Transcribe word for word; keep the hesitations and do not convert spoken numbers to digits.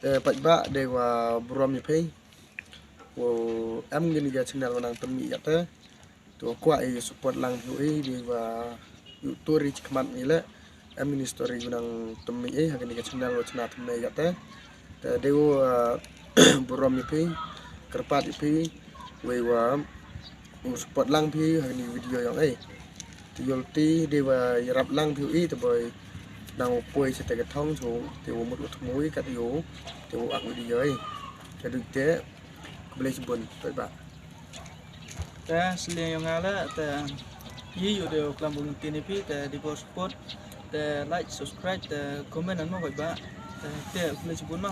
Eh, paidbah, dei wa burom ïa phi. Wa em ngi ni ka channel wa nang tymmi ïa te. To kwah i support lang phi i, dei wa ïu tur i chi khmat ni le. Em ngi ni story wa nang tymmi i ha kani ka channel wa chna tymmi ïa te. Te dei wa burom ïa phi, kyrpad ïa phi, wei wa u support lang phi ha kani video yong ei. Te yol ti dei wa ïarap lang phi i te boi nang u poi sa te ka thong so te wa mut u thmu i kat ïo te wa ak video ei. Te duk te khublei shibun paidbah. Te sliang yong nga le te i yu de klam bung tin pi te di ko support te like, subscribe te comment an mo paidbah. Te te khublei shibun ma.